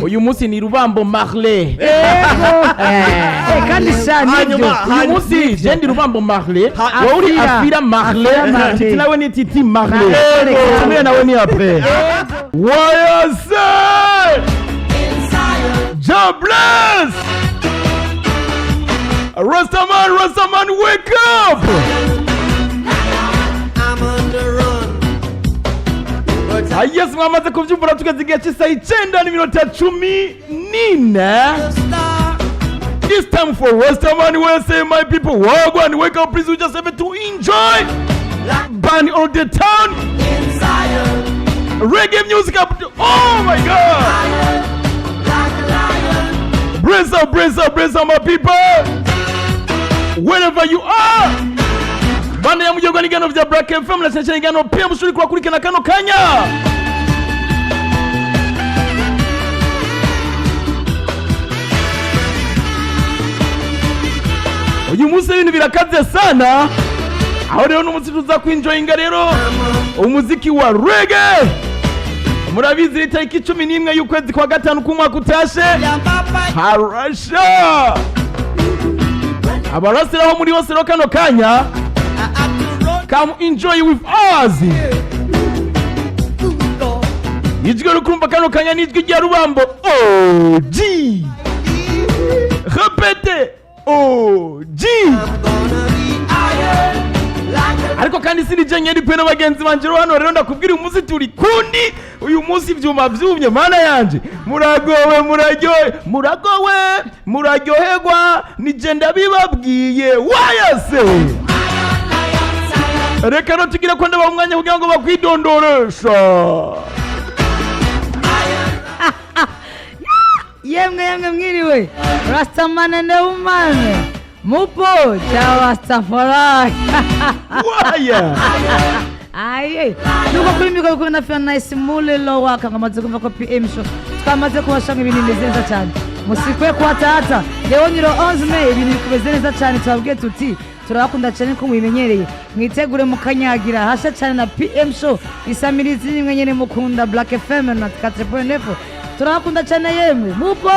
Uyu munsi ni Rubambo Marley. Ego. Kandi sha nibyo. Uyu munsi je ndi Rubambo Marley, wowe uri Afira. Afira Marley. Afira Marley. Titi nawe ni Titi Marley. Marley. Tumire nawe ni après wayase. God bless Rastaman, Rastaman, wake up! I'm on the run. But Ah, yes, mwamaze kuvyumvura, tugeze igihe cy'isaha 9:14. I'm a star. It's time for Rastaman wese, my people. Wagwan, wake up, please. We just have to enjoy. Burn all the town. In Zion, Reggae music up. Oh my God. like a lion. Brace up, brace up, brace up, my people. Wherever you are. Banda ya mujyogo n'igano vya Black FM na cyane igano pia mushuri kurakurikirana kano kanya. Uyu munsi ibintu birakaze sana. Aho rero n'umunsi tuza kwinjoyinga rero umuziki wa reggae. Murabizi, ni tariki 11 y'ukwezi kwa gatanu k'umwaka utashe. Yeah, Papa. Harasha abarasiraho muri hose rero kano kanya. I had to run Come enjoy with us. to God. Ijwi riri kumva kano kanya ni ijwi rya Rubambo OG. Répétez, OG. I'm gonna be iron like a Ariko kandi sinije nyeri pe n'abagenzi banje rero hano. Rero ndakubwira, uyu munsi turi kundi, uyu munsi ivyuma vyumye. Mana yanje, muragowe, muraryohe, muragowe, muraryoherwa nije ndabibabwiye wayase. Reka no tugire ko ndabaha umwanya kugira ngo bakwidondoresha. Yemwe yemwe, mwiriwe Rastaman and woman, mupo cha Rastafari. Waya. Aye, nuko kuri mikoro kuri na Fia Nice Mulilo waka ngamaze kumva ko PM Show twamaze kubashanga ibintu bimeze neza cyane. Musikwe kuhatata, leo ni le 11 mai, ibintu bimeze neza cyane. Tubabwiye tuti turabakunda cyane ko mubimenyereye. Mwitegure mukanyagira hasha cyane na PM Show, isamirizi nimwe nyene mukunda, Black FM na 4.9. Turabakunda cyane. Yemwe, mupo?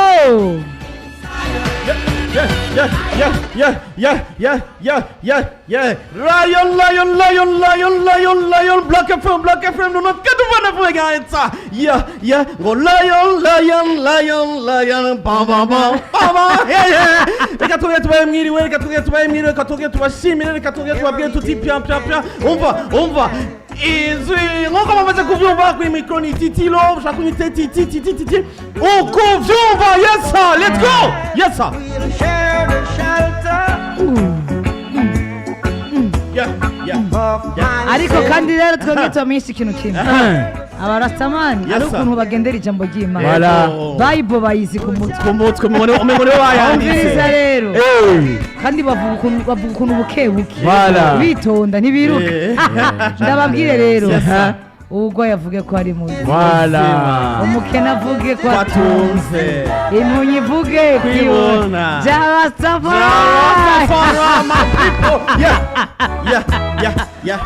Yeah. Lion, lion, lion, lion, lion, lion, Black FM, Black FM, 94 megahertz. Yeah. Ngo lion, lion, lion, lion, bam, bam, bam, bam, bam. Yeah. Reka tugere tubaye mwiriwe, reka tugere tubaye mwiriwe, reka tugere tubashimire, reka tugere tubabwire tuti pia, pia, pia. Umva, umva. Izwi nkuko mumaze kuvyumva kuri mikro ni Titilo, ushaka kunyita Titi, Titi, Titi. Uko vyumva, yes sir, let's go. Yes sir. We'll share the shelter Yeah. of my Ariko kandi rero twebwe tubamenyesha ikintu kimwe: Abarastamani Yes, ari sir. ukuntu bagendera ijambo ry'Imana. Voilà. Bible bayizi ku mutwe. Ku mutwe, mubone umengo niwe bayanditse. Umviriza rero. Hey. Kandi bavuga ukuntu buke buke, Voilà. bitonda, ntibiruka. Ndababwire rero, Yes, sir. ubwo yavuge ko ari muzi, Voilà. umukene avuge ko atunze, Batunze. impumyi ivuge Kwibona. By'Abasafari. Rastafari, my people. Yeah.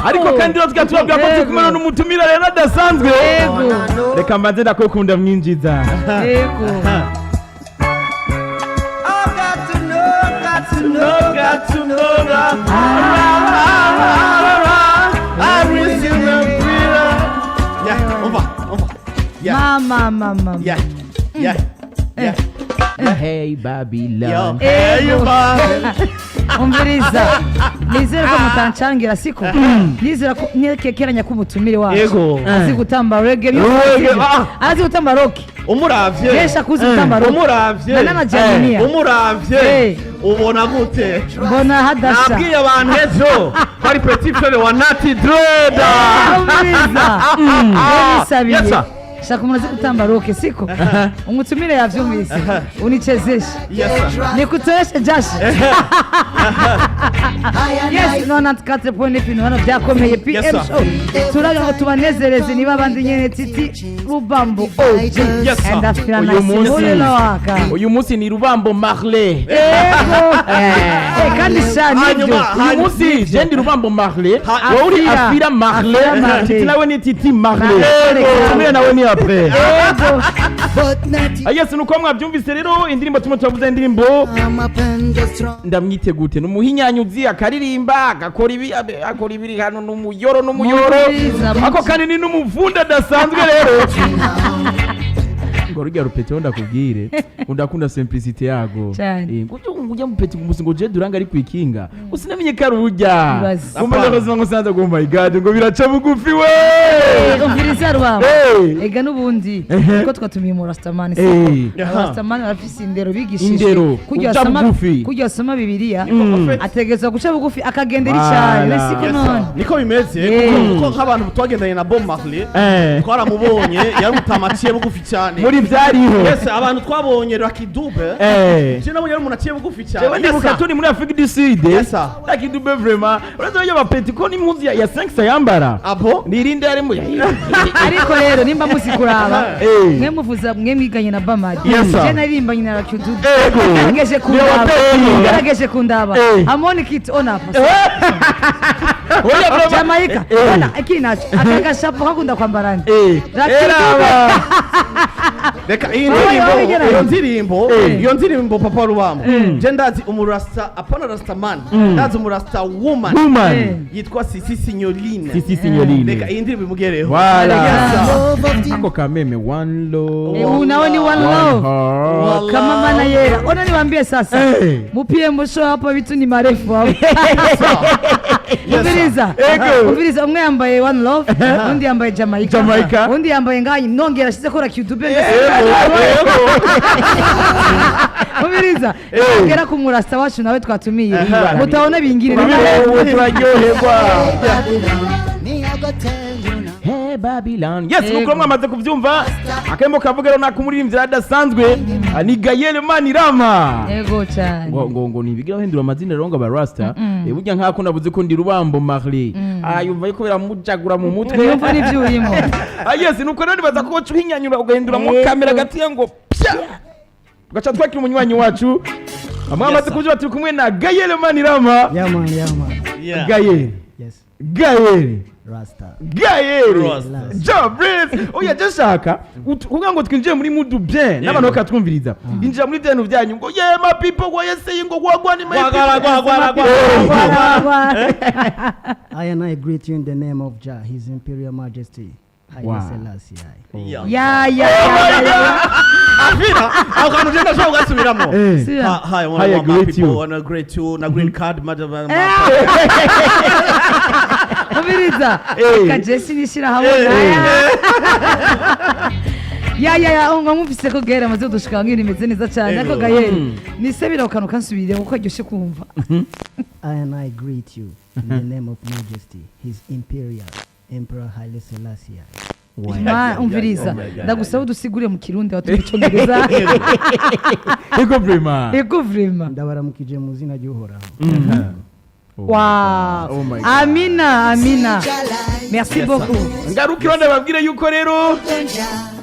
Ariko kandi rero tukaba tubabwira ko turi kumwe n'umutumira rero adasanzwe. Yego. Reka mbanze ndakukunda mwinjiza. Yego. I've got to know, got to know, Got to know that. I receive the freedom. Yeah, umva, umva. Yeah, Mama, mama. yeah. Hey Babylon. Yo, hey, you man. Umviriza, nizere ko mutancangira, siko nizera ko nkekeranya ko umutumire wacu Yego. azi gutamba reggae. Reggae, ah. Azi gutamba rock. Umuravye. Benshi akuzi gutamba rock. Umuravye. Na nanajyaniya. Umuravye. Ubona gute? Mbona hadasha. Nabwiye abantu ejo ko ari petit frère wa Nati Dreda. Umviriza, nisabiye. Yes, sir. Shaka umuntu azi gutamba rock, siko umutumire yavyumvise, unichezeshe. Yes, sir. Nikutoeshe jasho. Yes, 94.9, hano byakomeye. PM Yes, sir. Show, turaga ngo tubanezereze niba abandi nyene. Titi Rubambo OG Yes, sir. and Afira Uyu Nice Mulilo waka. Uyu munsi ni Rubambo Marley. Ego. Kandi sha nibyo. Uyu munsi je ndi Rubambo Marley, wowe uri Afira. Afira Marley. Afira Marley. Titi nawe ni Titi Marley. Marley. Tumire nawe ni après. Yego. But not Ah, yes, nuko mwabyumvise rero, indirimbo turimo turavuza, indirimbo I'm up and just strong. Ndamwitegute ni umuhinyanyuzi, akaririmba, agakora ibi, akora ibiri hano, n'umuyoro n'umuyoro. Mwiza, Ako kandi ni n'umuvunda adasanzwe rero, ngo rujya rupeti ndakubwire, ndakunda simplicité yago. Cyane. Ngo ujya mupeti ngo ngo je duranga ari kwikinga, usinamenye ko ari urujya. Ibaze. Ngo malheureusement ngo sanze ngo oh my God, ngo biraca bugufi we. Umviriza rwabo. Hey. Ega n'ubundi Ehe. kuko twatumiye mu rastamani, Eh. siko rastamani barafise indero bigishijwe. Indero, Kujya uca asoma, bugufi. kujya asoma Bibiliya, ategerezwa guca bugufi, akagendera Voilà. icyayi, siko Yes, none? niko bimeze. Kuko nk'abantu twagendanye na Bob Marley, twaramubonye, yari umutama aciye bugufi cyane. Muri byariho. Yes, abantu twabonye Lucky Dube, je nabonye ari umuntu aciye bugufi cyane. Jewe ndibuka Yes, sir. turi muri Afrique du Sud. Yes, sir. Lucky Dube vraiment. Urazi iyo bapeti ko n'impuzu ya 5 yambara. Abo Nirinde ari mu Ariko rero nimba muzi kuraba, mwe muvuza, mwe mwiganye na Bamari, Yes, sir. je naririmbanye na Lucky Dube. Ego. Gerageje kundaba. Niwe. Gerageje kundaba. Amoni kit on up. Oya, vraiment. Jamaica. Bona iki naco aka gashapo kakunda kwambarana. Lucky Eraba. Reka iyi Oya, ndirimbo, oya, oya. iyo ndirimbo, iyo ndirimbo, Papa Rubambo, je ndazi umurasta, apana rasta man, ndazi umurasta woman. Woman. Yitwa Sisi Signoline. Sisi Signoline. Reka iyi ndirimbo imugereho. Voilà. Yes, sir. Love of the Ako kameme one love. Uyu nawe ni one One love. heart. Kama mana yera, ona niwaambie sasa, mupie mwisho hapo, vitu ni marefu hapo. Umviriza. Ego. Umviriza, umwe yambaye one love, undi yambaye Jamaica, Jamaica. undi yambaye ngayi nongera ashize ko Lucky Dube. Umviriza, nongera ku murasta wacu nawe twatumiye, mutabona bingire. Ubu turaryoherwa. Me, I go tell you now. Hey Babylon. Yes, Yego. nuko mwamaze kubyumva. Akembo kavuga rero nakumuririmbyi adasanzwe ni Gael Manirama. Yego cyane. Ngo nibigira bahindura amazina rero ngo aba rasta. Burya nkako navuze ko ndi Rubambo Marley. Ah, yumva yuko biramujagura mu mutwe. Yumva n'ibyo urimo. Ah yes, nuko rero nibaza ko woca uhinyanyura ugahindura mu Yego. kamera gatiya ngo pya. Ugaca twakira umunywanyi wacu. Mwamaze kubyumva, turi kumwe na Gael Manirama. Yeah, man, yeah, man. Yeah. Gael. Yes, Gael. Rasta. Gael. Rasta. Jabres. Oya, je shaka kugira ngo twinjire muri mood bien n'abantu bakatwumviriza. Injira muri byantu byanyu ngo yeah my people, ngo yes ngo gwagwa ni my Gwagara, people. gwagara, gwagara. I and I greet you in the name of Jah, His Imperial Majesty, Haile Wow. Selassie I. Yeah. Ya. Afina, aho kantu je ndashobora kugasubiramo. Sira. Hi, I wanna Hi, I want my greet people, you. wanna greet you, na green card, madam. Umviriza, reka jesi nishyira hamwe. Ya, ngo mwumvise ko Gael amaze kudushika nk'ibintu bimeze neza cyane, ariko Ego. Gael nisebera akantu kansubire kuko aryoshye kumva. I and I greet you in the name of Majesty, His Imperial Emperor Haile Selassie I. Ma, umviriza, ndagusaba udusigure mu Kirundi watuye Icyongereza. Ego vraiment. Ego vraiment. Ndabaramukije mu izina ry'Uhoraho. Wow. Oh my God. Amina, amina, merci beaucoup. Ngarukiro ndababwire yuko rero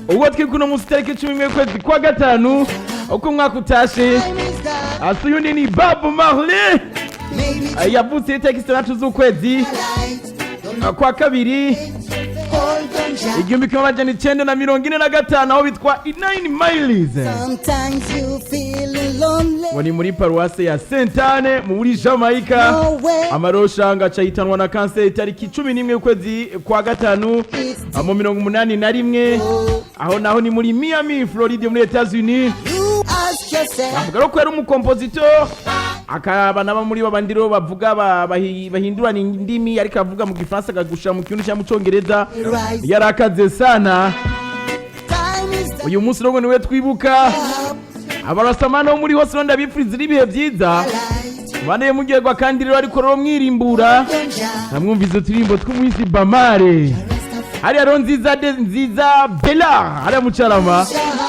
ubwo turi kuno munsi tariki 11 kwezi kwa gatanu uko umwaka utashe, asi uyundi ni Bob Marley. Yavutse itariki 6 z'ukwezi kwa kabiri 1945 aho bitwa Nine Miles. Sometimes you feel lonely. Ngo ni muri paruwase ya Saint Anne muri Jamaica. Nowhere. Amaroshanga aca yitanwa na kanseri itariki 11 y'ukwezi kwa gatanu mu 81, aho naho ni muri Miami, Floride, muri Etats-Unis. You ask yourself. Avuga rero ko yari umukompositeur, akaba naba muri babandi rero bavuga bahindurana indimi, ariko avuga mu Gifaransa akagusha mu Kirundi cyangwa mu Congereza. Yarakaze sana. Time is the Uyu munsi rero niwe twibuka. Abarasamana bo muri hose rero ndabifuriza ibihe byiza. light. Bane mugirwa kandi rero, ariko rero mwirimbura, namwumviza uturirimbo tw'umuhisi Bamare hariya rero, nziza de nziza Bella hariya Mucarama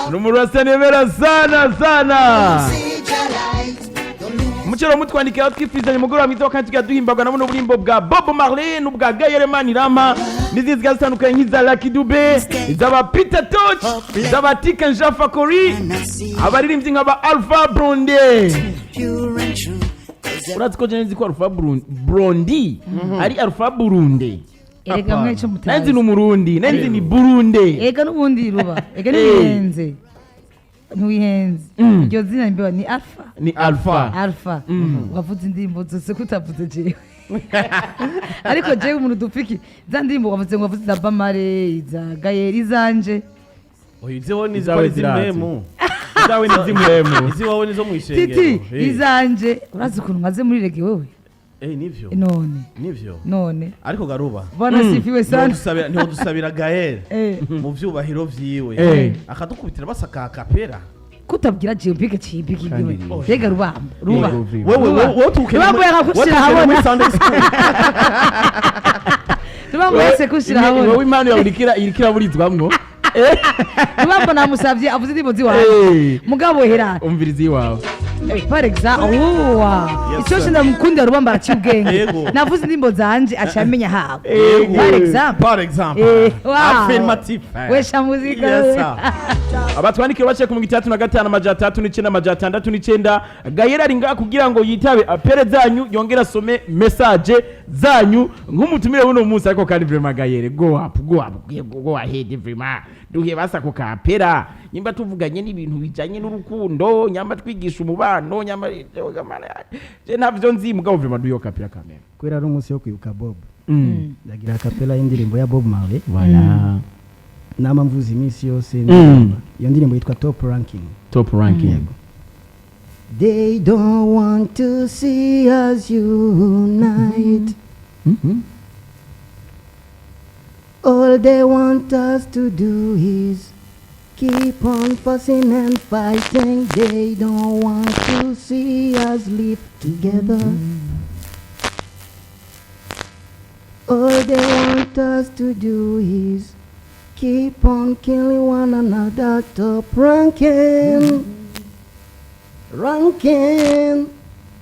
ni umurasa nemera sana sana. See your light. Don't lose Mucero mutwandikira twifuzanye umugoroba mwiza, kandi tugira duhimbagwa na buno burimbo bwa Bob Marley n'ubwa Gael Manirama n'izindi zigiye zitandukanye nk'iza Lucky Dube, iz'aba Peter Tosh, iz'aba Tiken Jah Fakoly, and I see abaririmbyi nk'aba Alpha Blondy. Pure and true. 'Cause Urazi ko nzi ko Alpha Blondy ari Alpha Burundi. Erega mwe ico Nanzi mutazi. ni umurundi, nanzi ni Burunde. Ega n'ubundi ruba ega Eh. ntiwihenze, ntiwihenze. Mm. Iryo zina mbewa ni Alpha. Ni Alpha. Alpha wavuze indirimbo zose kutavuze jewe, ariko jewe umuntu dupfiki za ndirimbo wavuze ngo wavuze za Bamare, iza Gayeri, izanje. Oya, iziwawe ni Izawe izimwemu. zirazi. Izawe ni zimwemu. Iziwawe nizo mu ishengero. Titi, Eh. izanje urazi ukuntu nkaze muri reggae wewe. Eh, nivyo. None Nivyo. none Ariko garuba, bwana sifiwe sana. Ntiwodusabira Gael Eh. mu vyubahiro vyiwe akadukubitira basaka akapera? Kutabwira jewe mpige cimpige Kandi iwe rega rubamba ruba. Yego, viva. Wewe Ruba. wewe tukene Rubambo yakagushira muri habona. Sunday school. Rubambo yese kushira Wowe habona. impano yawe iriko iraburizwamwo. Rubambo namusavye avuze indirimbo ziwawe. Eh. Mugabo hera. Umviriza iwawe. Par exemple, uwa Yes, icyo sir. ndamukundira rubamba araciye ubwenge. Yego. Navuze indirimbo zanje aca amenya habo. Yego. Par exemple. Par exemple. Eh, wow. Affirmative. Wesha muzika. Yes, sir. Abatwandikira baciye ku 65 639 669. Gayera ari ngaha kugira ngo yitabe appel zanyu, yongere asome message zanyu nk'umutumire w'uno munsi. Ariko kandi vraiment Gayere, go up, go up, go, go ahead, vraiment duhe basa ku kapera. Nyimba tuvuganye n'ibintu bijanye n'urukundo, nyamba twigisha umubano, nyamba je ntavyo nzi, mugabo vraiment duhe kapera kamera. Kubera ari umunsi wo kwibuka Bob, ndagira akapela y'indirimbo ya Bob Marley. Voilà. Nama mvuze iminsi yose ndirimba. Iyo ndirimbo yitwa Top Ranking. Top Ranking. They don't want to see us unite. All they want us to do is keep on fussing and fighting. They don't want to see us live together. All they want us to do is keep on killing one another. Top ranking, ranking.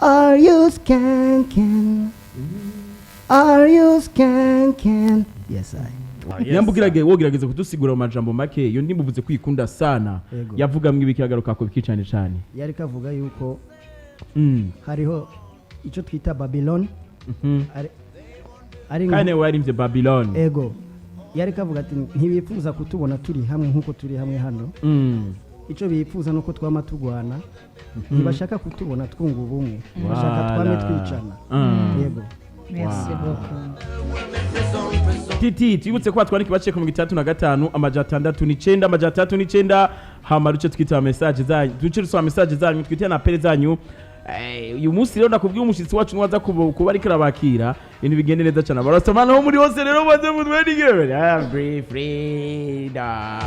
Are you skanking? Are you skanking? Yes, I. Nyamba ugerageze, wogerageza kudusigura mu majambo make iyo ndimba uvuze kwikunda sana. Yego. Yavugamwo ibiki, agaruka ku biki cane cane? Yari kavuga yuko hariho icyo twita Babylon. Ari Kandi nawe yarimvye Babylon. Ego, yari kavuga ati ntibifuza kutubona turi hamwe nk'uko turi hamwe hano. Icyo bifuza nuko twama turwana, ntibashaka kutubona twunga ubumwe, bashaka twame Voilà. twicana. Yego. Merci beaucoup. Titi, twibutse ko batwandika baciye ku 65 609 609, hama duce twitaba message zanyu, duce dusoma message zanyu, twite na appel zanyu. Uyu munsi rero ndakubwiye umushitsi wacu niwaza kuba ariko arabakira, ibintu bigende neza cyane. Barasoma naho muri hose rero, baze mutwenigere. Free freedom.